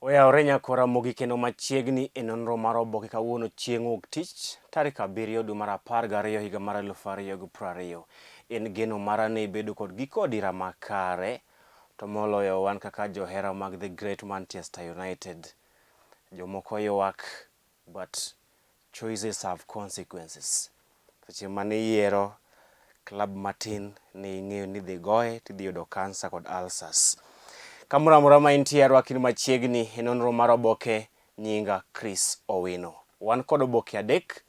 Oyawore nyakora Ramogi kendo machiegni e nonro mar oboke kawuono chieng' wuok tich tarik 7 dwe mar 12 higa mar 2020. En geno mara ni ibedo kod giko odira makare to moloyo wan kaka johera mag the great Manchester United. Jomoko ywak but choices have consequences. Seche mane iyiero club matin ne ing'eyo ni idhi goye tidhi yudo kansa kod ulcers. Kamoro amora ma intie arwaki ni machiegni e nonro mar oboke nyinga Chris Owino. Wan kod oboke adek,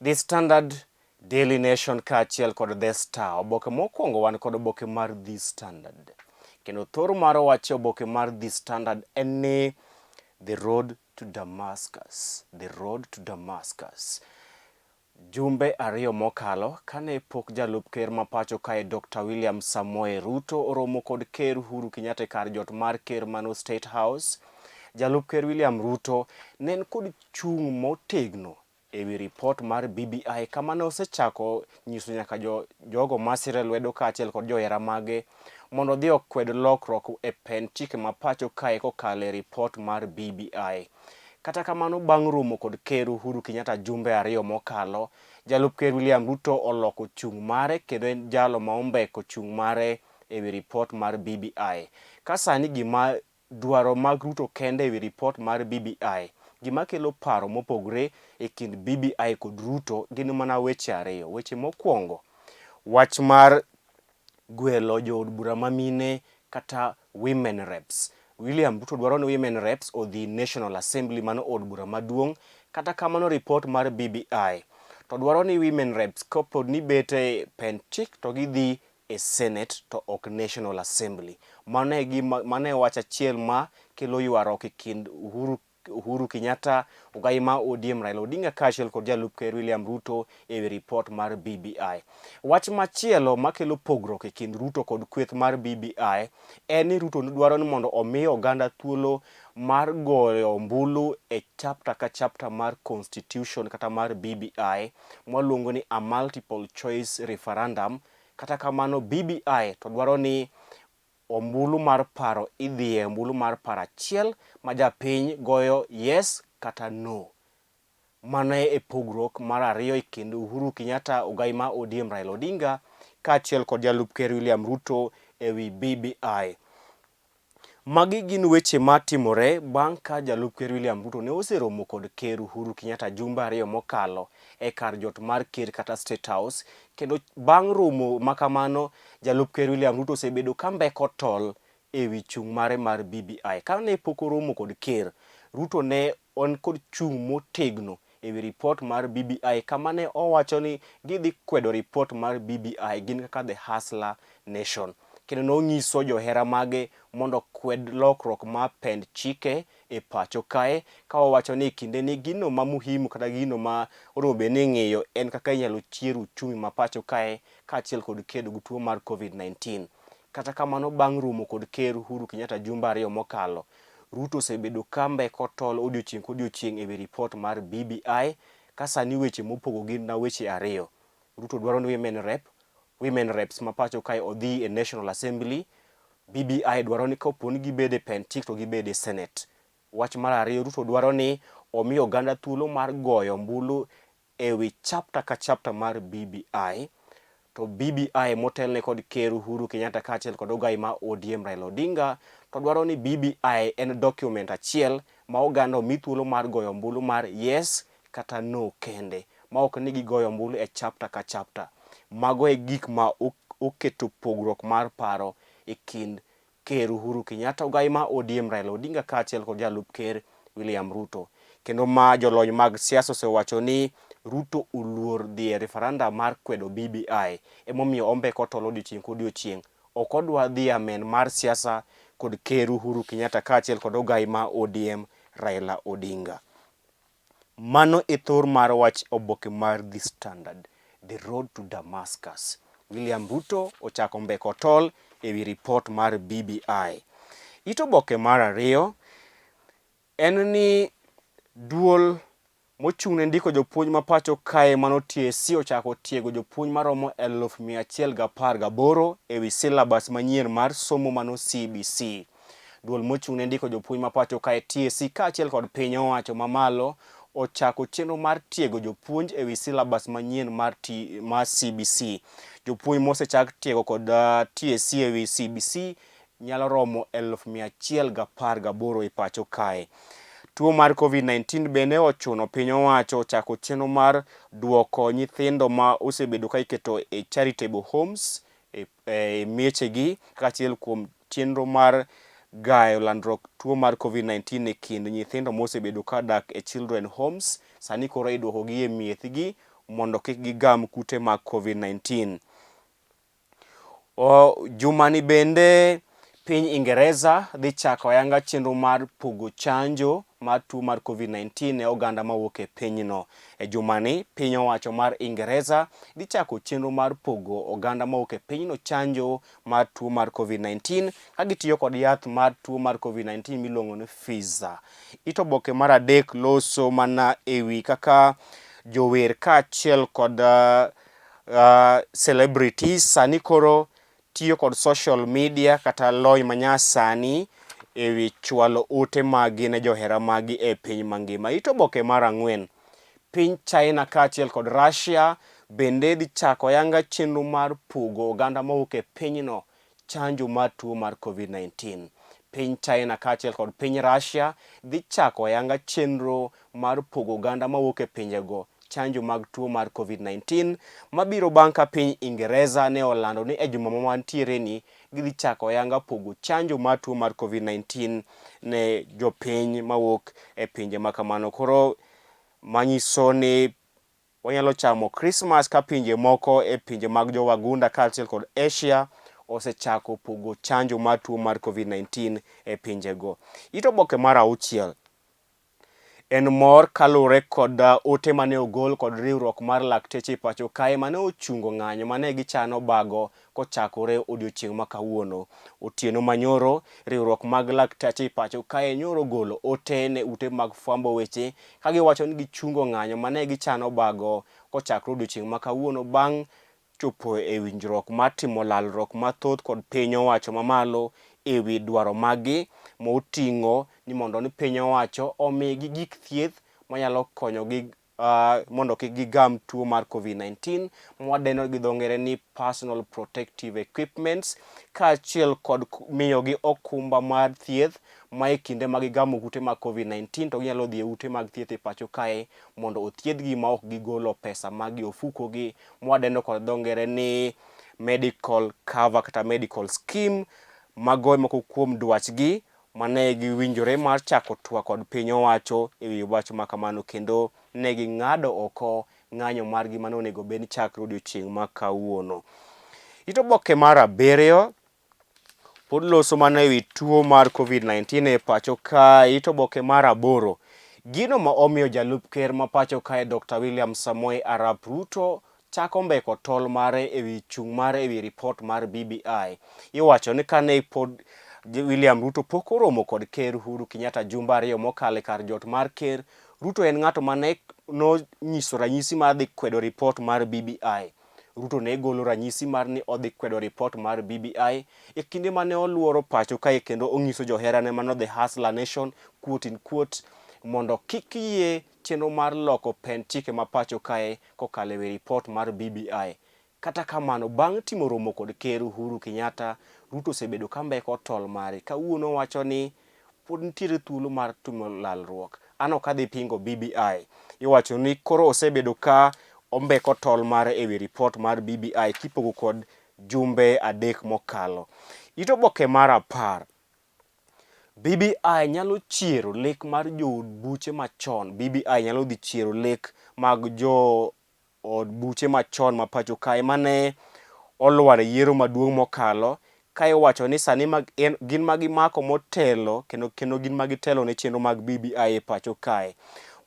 The Standard, Daily Nation kaachiel kod The Star. Oboke mokwongo wan kod oboke mar The Standard. Kendo thor mar wach e oboke mar The Standard en ni The Road to Damascus, The Road to Damascus. Jumbe ariyo mokalo, kane pok jalup ker ma pacho kae Dr. William Samoei Ruto oromo kod Ker Uhuru Kenyatta e kar jot mar ker mano State House, jalup ker William Ruto ne en kod chung' motegno e wi ripot mar BBI kama ne osechako nyiso nyaka jo, jogo masire lwedo kaachiel kod johera mage mondo odhi okwed lokruok e pend chike ma pacho kae kokalo e ripot mar BBI. Kata kamano bang' romo kod Ker Uhuru Kenyatta jumbe ariyo mokalo, jalup Ker William Ruto oloko chung' mare kendo en jalo ma ombeko chung' mare e wi ripot mar BBI. Ka sani gima dwaro mag Ruto kende e wi ripot mar BBI. Gima kelo paro mopogre e kind BBI kod Ruto gin mana weche ariyo. Weche mokwongo, wach mar gwelo jood bura ma mine kata women reps. William Ruto dwaro ni women reps odhi National Assembly mano od bura maduong'. Kata kamano ripot mar BBI to dwaro ni women reps kopo ni bet e pend chik to gidhi e Senate to ok National Assembly. Mano e gima, mano e wach achiel ma kelo ywaruok e kind Uhuru Uhuru Kenyatta, ogai ma ODM Raila Odinga kaachiel kod jalup ker William Ruto e wi ripot mar BBI. Wach machielo makelo pogruok e kind Ruto kod kweth mar BBI en ni Ruto dwaro ni mondo omi oganda thuolo mar goyo ombulu e chapter ka chapter mar constitution kata mar BBI mwaluongo ni a multiple choice referendum. Kata kamano BBI to dwaro ni ombulu mar paro idhiye ombulu mar paro achiel ma japiny goyo yes kata no. Mano e pogruok mar ariyo e kind Uhuru Kenyatta, ogai ma ODM Raila Odinga kaachiel kod jalup ker William Ruto e wi BBI. Magi gin weche ma timore bang' ka jalup ker William Ruto ne oseromo kod ker Uhuru Kenyatta jumbe ariyo mokalo e kar jot mar ker kata State House kendo bang' romo ma kamano jalup ker William Ruto osebedo ka mbeko tol e wi chung' mare mar BBI. Kane pok oromo kod ker, Ruto ne en kod chung' motegno e wi ripot mar BBI kama ne owacho ni gidhi kwedo ripot mar BBI gin kaka The Hustler Nation. Kendo nonyiso johera mage mondo okwed lokruok mar pend chike e pacho kae ka owacho ni kinde ni gino ma muhimu kata gino ma onego bed ni ing'iyo en kaka inyalo chier uchumi ma pacho kae kaachiel kod kedo gi tuo mar Covid-19. Kata kamano bang' romo kod Ker Uhuru Kenyatta jumbe ariyo mokalo, Ruto osebedo ka mbeko tol odiochieng' kodiochieng' e wi ripot mar BBI ka sani weche mopogo gin na weche ariyo. Ruto dwaro ni women rep, women reps ma pacho kae odhi e National Assembly. BBI dwaro ni kapo ni gibedo e pend chik to gibed e Senate. Wach mar ariyo, Ruto dwaro ni omi oganda thuolo mar goyo ombulu e wi chapter ka chapter mar BBI to BBI motelne kod Ker Uhuru Kenyatta kaachiel kod ogai ma ODM Raila Odinga to dwaro ni BBI en document achiel ma oganda omi thuolo mar goyo ombulu mar yes kata no kende ma ok ni gigoyo ombulu e chapter ka chapter. Mago e gik ma oketo pogruok mar paro e kind Ker Uhuru Kenyatta, ogai ma ODM Raila Odinga kaachiel kod jalup ker William Ruto. Kendo ma jolony mag siasa osewacho ni Ruto oluor dhi e referendum mar kwedo BBI emomiyo ombeko tol odiochieng' kodiochieng'. Ok odwa dhi amen mar siasa kod Ker Uhuru Kenyatta kaachiel kod ogai ma ODM Raila Odinga. Mano e thor mar wach oboke mar The Standard, The Road to Damascus. William Ruto ochako mbeko tol e wi ripot mar BBI. It oboke mar ariyo en ni duol mochung' ne ndiko jopuonj ma pacho kae mano TSC ochako tiego jopuonj maromo 118,000 e wi syllabus manyien mar somo mano CBC. Duol mochung' ne ndiko jopuonj ma pacho kae TSC kaachiel kod piny owacho mamalo ochako chenro mar tiego jopuonj e wi syllabus manyien mar, T, mar CBC. Jopuonj mosechak tiego kod TSC e wi CBC nyalo romo 118,000 e pacho kae. Tuo mar Covid-19 bende ochuno piny owacho ochako chenro mar duoko nyithindo ma osebedo ka iketo e charitable homes e, e miechegi kaachiel kuom chenro mar gayo landruok tuo mar Covid-19 e kind nyithindo mosebedo ka dak e children homes sani koro iduokogi e miechgi mondo kik gigam kute mag Covid-19. Jumani bende piny Ingereza dhi chako ayanga chenro mar pogo chanjo mar tuo mar Covid-19 ne oganda mawuok e pinyno. E jumani, piny owacho mar Ingereza dhi chako chenro mar pogo oganda mawuok e pinyno chanjo mar tuo mar Covid-19 ka gitiyo kod yath mar tuo mar Covid-19 miluongo ni Pfizer. It oboke mar adek loso mana ewi kaka jower kaachiel kod celebrities sani koro tiyo kod social media kata lony manyasani e wi chwalo ote maggi ne johera maggi e piny mangima. It oboke mar ang'wen, piny China kaachiel kod Russia bende dhi chako ayanga chenro mar pogo oganda mawuok e pinyno chanjo mar tuo mar Covid-19. Piny China kaachiel kod piny Russia dhi chako ayanga chenro mar pogo oganda mawuok e pinjego chanjo mag tuo mar Covid-19 mabiro bang' ka piny Ingereza ne olando ni e juma ma wantiere ni gidhi chako ayanga pogo chanjo mar tuo mar Covid-19 ne jopiny mawuok e pinje ma kamano. Koro manyiso ni wanyalo chamo Christmas ka pinje moko e pinje mag jowagunda kaachiel kod Asia osechako pogo chanjo mar tuo mar Covid-19 e pinjego. It oboke mar auchiel en mor kaluwore kod ote mane ogol kod riwruok mar lakteche e pacho kae mane ochungo ng'anyo mane gichano bago kochakore odiochieng' ma kawuono. Otieno manyoro, riwruok mag laktache e pacho kae nyoro ogolo ote ne ute mag fwambo weche ka giwacho ni gichungo ng'anyo mane gichano bago kochakore odiochieng' ma kawuono bang' chopo e winjruok mar timo lalruok mathoth kod piny owacho mamalo e wi dwaro maggi moting'o ni mondo ni piny owacho omigi gik thieth manyalo konyogi mondo kik gigam tuo mar Covid-19 mwadendo gi dho ngere ni personal protective equipments kaachiel kod miyogi okumba mar thieth ma e kinde ma gigamo kute mag Covid-19 to ginyalo dhi e ute mag thieth e pacho kae mondo othiedhgi ma ok gigolo pesa mag e ofukogi mwadendo kod dho ngere ni medical cover kata medical scheme. Mago e moko kuom dwachgi mane giwinjore mar chako twak kod piny owacho e wi wach ma kamano kendo ne ging'ado oko ng'anyo margi mane onego bed ni chakre odiochieng' ma kawuono. It oboke mar abiriyo pod loso mana e wi tuo mar Covid-19 e pacho kae. It oboke mar aboro, gino ma omiyo jalup ker ma pacho kae Dr. William Samoei Arap Ruto chako mbeko tol mare e wi chung' mare e wi ripot mar BBI. Iwacho ni kane pod William Ruto pok oromo kod Ker Uhuru Kenyatta jumbe ariyo mokalo e kar jot mar ker, Ruto en ng'ato mane nonyiso ranyisi mar dhi kwedo ripot mar BBI. Ruto ne golo ranyisi mar ni odhi kwedo ripot mar BBI e kinde mane oluoro pacho kae kendo onyiso joherane mano The Hustler Nation quote in quote mondo kik yie chenro mar loko pend chike ma pacho kae kokalo e wi ripot mar BBI. Kata kamano, bang' timo romo kod Ker Uhuru Kenyatta, Ruto osebedo ka mbeko tol mare. Kawuono owacho ni pod nitiere thuolo mar timo lalruok. An ok adhi pingo BBI. Iwacho ni koro osebedo ka ombeko tol mare e wi ripot mar BBI kipogo kod jumbe adek mokalo. It oboke mar apar. BBI nyalo chiero lek mar jood buche machon. BBI nyalo dhi chiero lek mag jo od buche machon ma pacho kae mane olwar e yiero maduong' mokalo ka iwacho ni sani mag, en, gin ma gimako motelo kendo, kendo gin ma gitelo ne chenro mag BBI e pacho kae.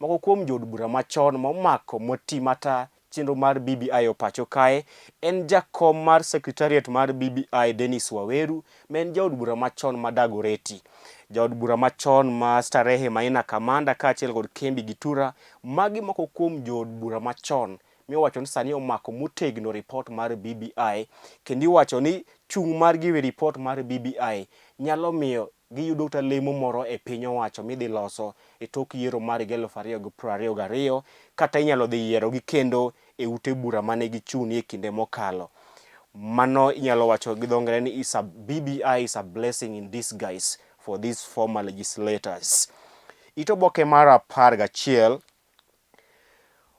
Moko kuom jood bura machon momako moti mata chenro mar BBI e pacho kae en jakom mar secretariat mar BBI Dennis Waweru ma en jaod bura machon ma Dagoretti. Jaod bura machon ma Starehe Maina Kamanda kaachiel kod Kembi Gitura, magi moko kuom jood bura machon miwacho ni sani omako motegno ripot mar BBI kendo iwacho ni chung' margi e wi ripot mar BBI nyalo miyo giyudo kata lemo moro e piny owacho midhi loso e tok yiero mar higa 2022 kata inyalo dhi yierogi kendo e ute bura mane gichung'ie e kinde mokalo. Mano inyalo wacho gi dho ngere ni is a BBI is a blessing in disguise for these former legislators. It oboke mar 11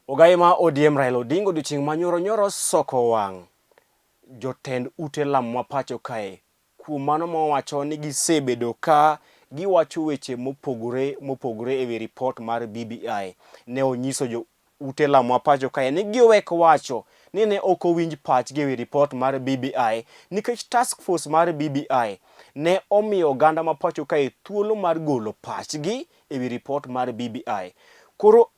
Ogaye ma ODM Raila Odinga odiochieng' ma nyoro nyoro soko wang' jotend ute lamo ma pacho kae kuom mano mowacho ni gisebedo ka giwacho weche mopogore mopogore e wi ripot mar BBI. Ne onyiso jo ute lamo ma pacho kae ni giwek wacho ni ne ok owinj pachgi e wi ripot mar BBI nikech task force mar BBI ne omiyo oganda ma pacho kae thuolo mar golo pachgi e wi ripot mar BBI. Koro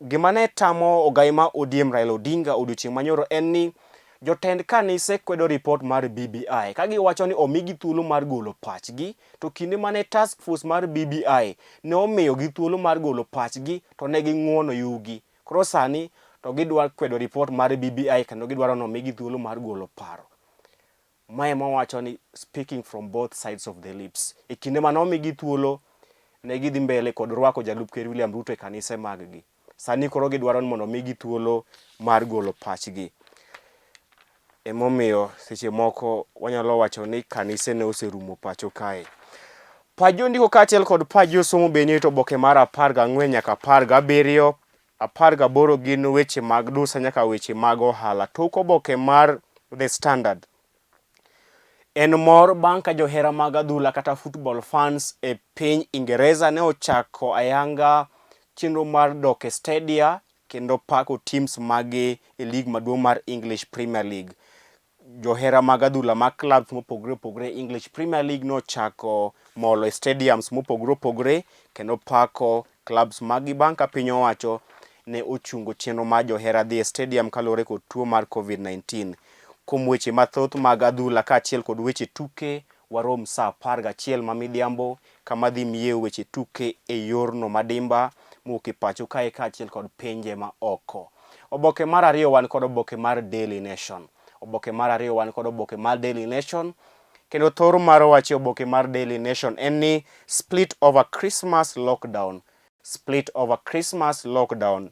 Gima ne tamo ogai ma ODM Raila Odinga odiochieng' manyoro en ni jotend kanise kwedo ripot mar BBI ka giwacho ni omigi thuolo mar golo pachgi to kinde mane task force mar BBI ne omiyogi thuolo mar golo pachgi to ne ging'uono yugi. Koro sani to gidwa kwedo ripot mar BBI kendo gidwaro ni omigi thuolo mar golo paro. Ma ema wacho ni speaking from both sides of the lips. E kinde mane omigi thuolo, ne gidhi mbele kod rwako jalup ker William Ruto e kanise maggi. Sani koro gidwaro ni mondo omigi thuolo mar golo pachgi. Emomiyo seche moko wanyalo wacho ni kanise ne oserumo pacho kae. Pach jondiko kaachiel kod pach josomo be nie oboke mar 14 nyaka 17, 18 gin weche mag dusa nyaka weche mag ohala. Tok oboke mar The Standard en mor bang' ka johera mag adhula kata football fans e piny Ingereza ne ochako ayanga chenro mar dok e stadia kendo pako teams maggi e lig maduong' mar English Premier League. Johera mag adhula mag clubs mopogore opogore English Premier League nochako molo e stadiums mopogore opogore kendo pako clubs maggi bang' ka piny owacho ne ochungo chenro mar johera dhi e stadium kaluwore kod tuo mar Covid-19. Kuom weche mathoth mag adhula kaachiel kod weche tuke, warom saa 11 ma midhiambo kama dhi miyeu weche tuke e yorno madimba mowuok e pacho kae kaachiel kod pinje ma oko. Oboke mar ariyo wan kod oboke mar Daily Nation. Oboke mar ariyo wan kod oboke mar Daily Nation kendo thor mar wach e oboke mar Daily Nation en ni split over Christmas lockdown. Split over Christmas lockdown.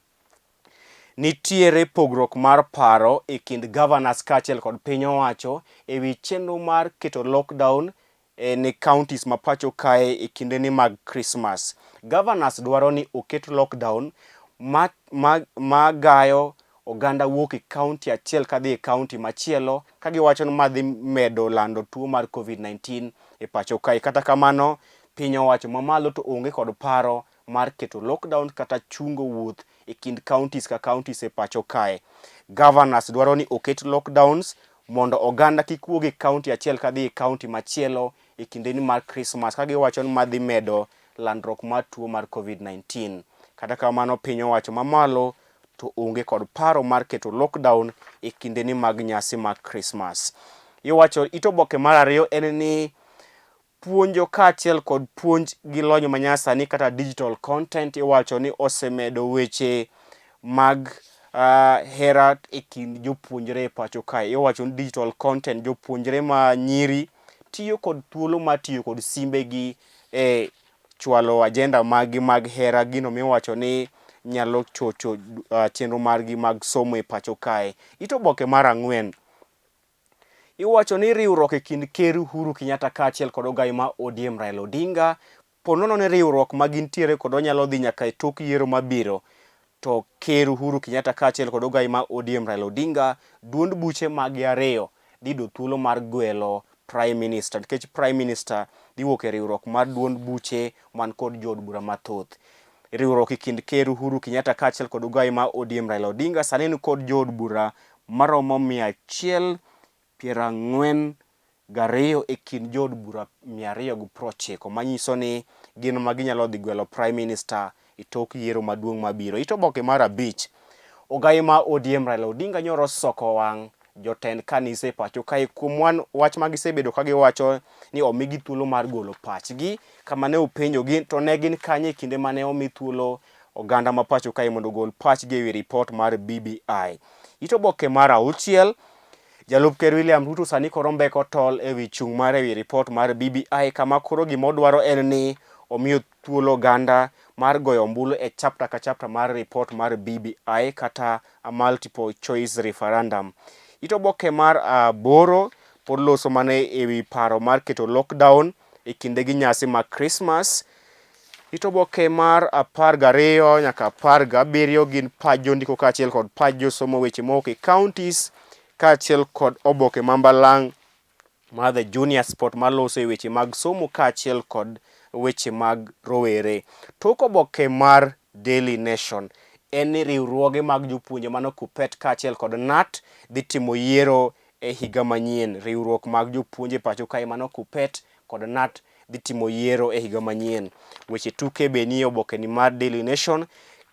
Nitiere pogruok mar paro e kind governors kaachiel kod piny owacho e wi chenro mar keto lockdown e ne counties ma pacho kae e kinde ni mag Christmas. Governors dwaro ni oket lockdown ma, ma, ma gayo oganda wuok e county achiel kadhi e county machielo ka giwacho ni ma dhi medo lando tuo mar COVID-19 e pacho kae. Kata kamano, piny owacho mamalo to onge kod paro mar keto lockdown kata chungo wuoth e kind counties ka counties e pacho kae. Governors dwaro ni oket lockdowns mondo oganda kik wuog e county achiel kadhi e county machielo e kindeni mar Christmas ka giwacho ni ma dhi medo landruok mar tuo mar COVID-19. Kata kamano piny owacho mamalo to onge kod paro mar keto lockdown e kindeni mag nyasi mag Christmas. Iwacho it oboke mar ariyo en ni Puonjo kaachiel kod puonj gi lony manyasani kata digital content iwacho ni osemedo weche mag hera e kind jopuonjre e pacho kae. Iwacho ni digital content jopuonjre ma nyiri tiyo kod thuolo mar tiyo kod simbegi e chwalo agenda maggi mag hera, gino miwacho ni nyalo chocho chenro margi mag somo e pacho kae. It oboke mar ang'wen Iwacho ni riwruok e kind Ker Uhuru Kenyatta kaachiel kod ogai ma ODM Raila Odinga po nono ni riwruok ma gintiere kod onyalo dhi nyaka e tok yiero mabiro to Ker Uhuru Kenyatta kaachiel kod ogai ma ODM Raila Odinga duond buche maggi ariyo dhi yudo thuolo mar gwelo Prime Minister nikech Prime Minister dhi wuok e riwruok mar duond buche man kod jood bura mathoth. Riwruok e kind Ker Uhuru Kenyatta kaachiel kod ogai ma ODM Raila Odinga sani ni kod jood bura maromo 142 e kind jood bura 290 manyiso ni gin ma ginyalo dhi gwelo Prime Minister e tok yiero maduong' mabiro. It oboke mar abich, ogai ma ODM Raila Odinga nyoro soko wang' jotend kanise e pacho kae kuom wan wach ma gisebedo ka giwacho ni omigi thuolo mar golo pachgi kama ne openjogi to ne gin kanye e kinde mane omi thuolo oganda ma pacho kae mondo ogol pachgi e wi ripot mar BBI. It oboke mar auchiel, Jalup Ker William Ruto sani koro mbeko tol e wi chung' mare e wi ripot mar BBI kama koro gima odwaro en ni omiyo thuolo oganda mar goyo ombulu e chapter ka chapter mar ripot mar BBI kata a multiple choice referendum. It oboke mar aboro pod loso mana e wi paro mar keto lockdown e kinde gi nyasi mag Christmas. It oboke mar 12 nyaka 17 gin pach jondiko kaachiel kod pach josomo weche mowuok e counties kaachiel kod oboke ma mbalang' mar The Junior Sport maloso e weche mag somo kaachiel kod weche mag rowere. Tok oboke mar Daily Nation en ni riwruoge mag jopuonje mano KUPPET kaachiel kod KNUT dhi timo yiero e higa manyien. Riwruok mag jopuonje pacho kae mano KUPPET kod KNUT dhi timo yiero e higa manyien. Weche tuke be nie obokeni mar Daily Nation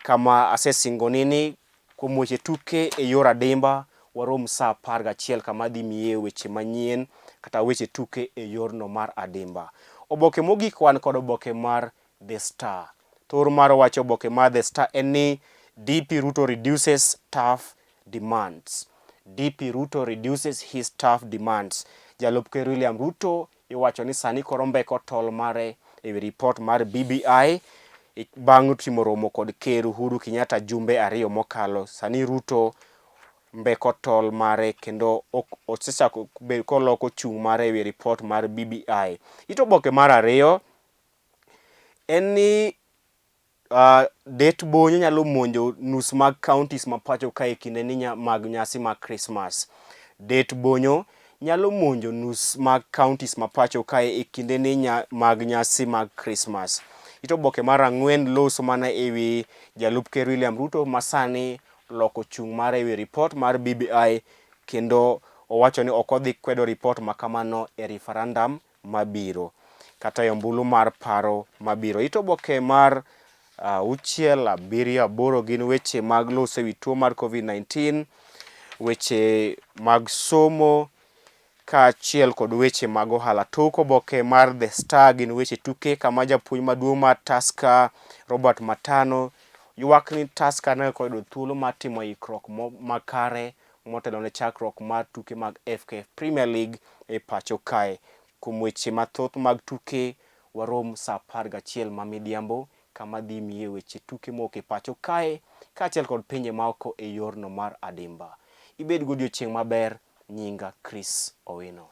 kama asesingoni ni kuom weche tuke e yor adimba warom saa 11 kama adhi miye weche manyien kata weche tuke e yorno mar adimba. Oboke mogik wan kod oboke mar The Star. Thor mar wach oboke mar The Star en ni DP Ruto reduces tough demands. DP Ruto reduces his tough demands. Jalup Ker William Ruto iwacho ni sani koro mbeko tol mare e wi ripot mar BBI bang' timo romo kod Ker Uhuru Kenyatta jumbe ariyo mokalo. Sani Ruto mbeko tol mare kendo osechako koloko chung' mare e wi ripot mar BBI. It oboke mar ariyo en ni det bonyo nyalo monjo nus mag counties ma pacho kae kinde ni mag nyasi mag Christmas. Det bonyo nyalo monjo nus mag counties ma pacho kae e kinde ni mag nyasi mag Christmas. It oboke mar ang'wen loso mana e wi jalup ker William Ruto ma sani loko chung' mare e wi ripot mar BBI kendo owacho ni ok odhi kwedo ripot ma kamano e referendum mabiro kata e ombulu mar paro mabiro. It oboke mar auchiel, abiriyo, aboro gin weche mag loso e wi tuo mar Covid-19, weche mag somo kaachiel kod weche mag ohala. Tok oboke mar The Star gin weche tuke kama japuonj maduong' mar Tusker Robert Matano ywak ni Tusker ne ok oyudo thuolo mar timo ikruok makare motelo ne chakruok mar tuke mag FKF Premier League e pacho kae. Kuom weche mathoth mag tuke warom saa 11 ma midhiambo kama dhi miye weche tuke mowuok e pacho kae kaachiel kod pinje maoko e yorno mar adimba. Ibed godiochieng' maber, nyinga Chris Owino.